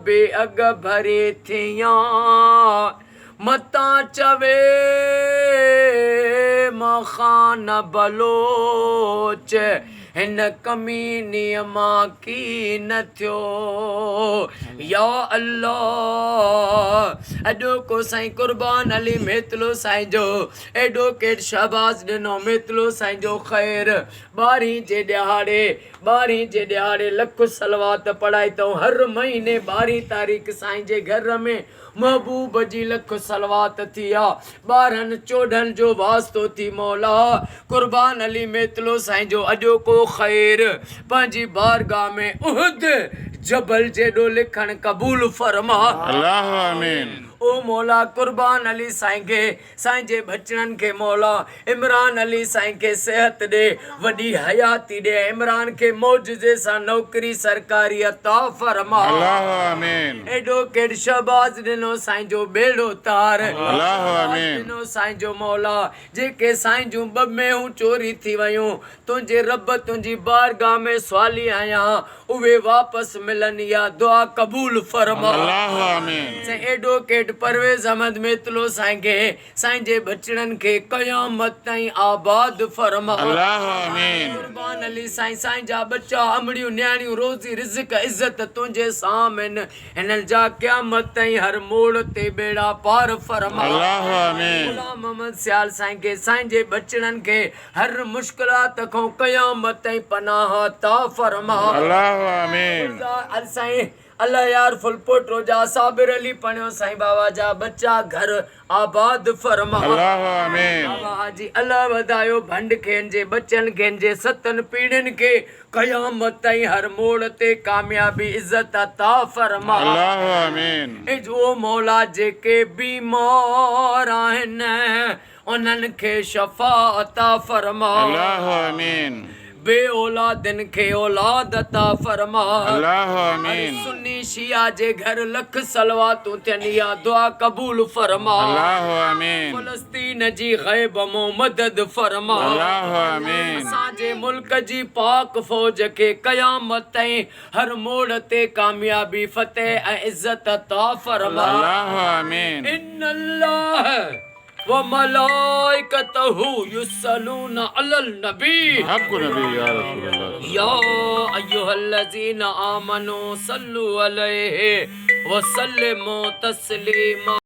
به اڳڀري ٿيان، متان چوي مان خان بلوچ هن ڪمينيء مان ڪي نه ٿيو. يا الله! اڄوڪو سائين قربان علي ميتلو سائين جو ايڊووڪيٽ شهباز ڏنو ميتلو سائين جو خير ٻارهين جي ڏهاڙي ٻارهين جي ڏهاڙي لک صلوات پڙهائي اٿئون هر مهيني ٻارهين تاريخ سائين جي گهر ۾ محبوب جي لک صلوات ٿي آ ٻارهن چوڏهن جو واسطو ٿي مولا قربان علي ميتلو سائين جو اڄوڪو خير پنهنجي بارگاھ ۾ احد جبل جيڏو لکڻ قبول فرما. الله آمين. او مولا قربان علي سائين کي سائين جي ٻچڙن کي مولا عمران علي سائين کي صحت ڏي وڏي حياتي ڏي ۽ عمران کي معجزي سان نوڪري سرڪاري عطا فرما. الله آمين. ايڊووڪيٽ شهباز ڏنو سائين جو ٻيڙو تار. الله شهباز آمين. ڏنو سائين جو مولا جيڪي سائين جون ٻه مينهون چوري ٿي ويون تنهنجي رب تنهنجي بارگاھ ۾ سوالي آهيان اهي واپس ملن اها دعا قبول فرما. الله آمين. سائين ايڊووڪيٽ پرويز احمد ميتلو سائين کي سائين جي ٻچڙن کي قيامت تائين آباد فرما. الله آمين. قربان علي سائين سائين جا ٻچا امڙيون نياڻيون روزي رزق عزت تنهنجي سام هن هنن جا قيامت تائين هر موڙ تي ٻيڙا پار فرما. الله آمين. غلام محمد سيال سائين کي سائين جي ٻچڙن کي هر مشڪلات کان قيامت تائين پناهه عطا فرما. الله آمين. مرزا سائين الله يار ڦلپوٽو جا صابر علي پڻيو سائين بابا جا ٻچا گهر آباد فرما. الله آمين. بابا حاجي الله وڌايو ڀنڊ کين جي ٻچن کين جي ستن پيڙهين کي قيامت تائين هر موڙ تي ڪاميابي عزت عطا فرما. الله آمين. اي او مولا جيڪي بيمار آهن انهن کي شفا عطا فرما. الله آمين. بي اولادن کي اولاد عطا فرما. الله هر آمين. سني شيعه جي گهر لک صلواتون ٿين اها دعا قبول فرما. الله آمين. فلسطين جي غيب مون مدد فرما. الله آمين. اسان جي ملڪ جي پاڪ فوج کي قيامت تائين هر موڙ تي ڪاميابي فتح ۽ عزت عطا فرما. الله آمين. ان الله وملائڪته يصلون علي النبي حق نبي يا رسول الله يا ايها الذين آمنوا صلوا عليه وسلموا تسليما.